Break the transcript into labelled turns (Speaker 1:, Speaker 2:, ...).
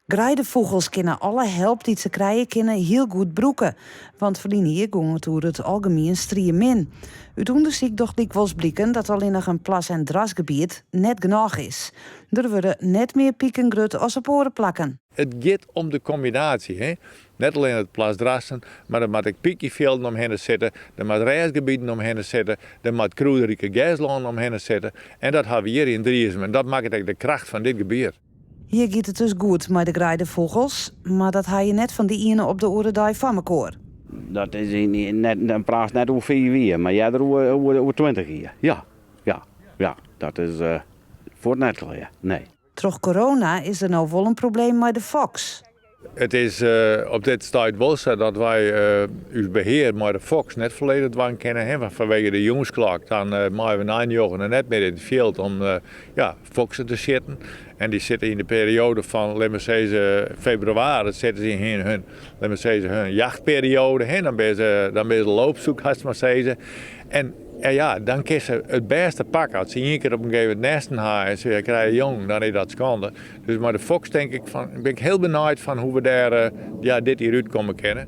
Speaker 1: Greidefûgels kinne alle help dy't se krije kinne hiel goed brûke, want ferline jier gong it oer it algemien striemin. Ut ûndersyk docht lykwols bliken dat allinnich in plas en drasgebiet net genôch is. Der wurde net mear piken grut as op oare plakken.
Speaker 2: It giet om de kombinaasje, hè. Net allinne it plasdrassen, mar der moat ek pikjefjilden omhinne sitte, der moat rêstgebieten omhinne sitte, der moat krûderike gerslânen omhinne sitte. En dat hawwe we hjir yn Driezum en dat makket ek de kracht fan dit gebiet.
Speaker 1: Hjir giet it dus goed mei de greidefûgels, mar dat ha je net fan de iene op de oare dei foar mekoar.
Speaker 3: Dat is yn net, dan praatst net oer fiif jier, mar earder oer 20 jier. Ja, ja, ja, dat is fuort net klear, nee.
Speaker 1: Troch corona is der no wol in probleem mei de foks.
Speaker 2: It is op dit stuit wol sa dat wy ús behear mei de foks net folledich dwaan kinne. Hè, want fanwege de jûnsklok dan meie we nei njoggenen net mear yn it fjild om ja, foksen te sjitten. En dy sitte yn de perioade fan, lit mar sizze, febrewaris sitte se yn hun, lit mar sizze, hun jachtperioade. Hè, dan binne se, dan binne se loopzoek, hast mar sizze. En En ja, dan kinst se it bêste pakke. As se ien kear op in gegeven momint nêsten ha en se krije jongen, dan is dat skande. Dus mei de foks tink ik fan, bin ik hiel benijd fan hoe't we dêr ja, dit jier útkomme kinne.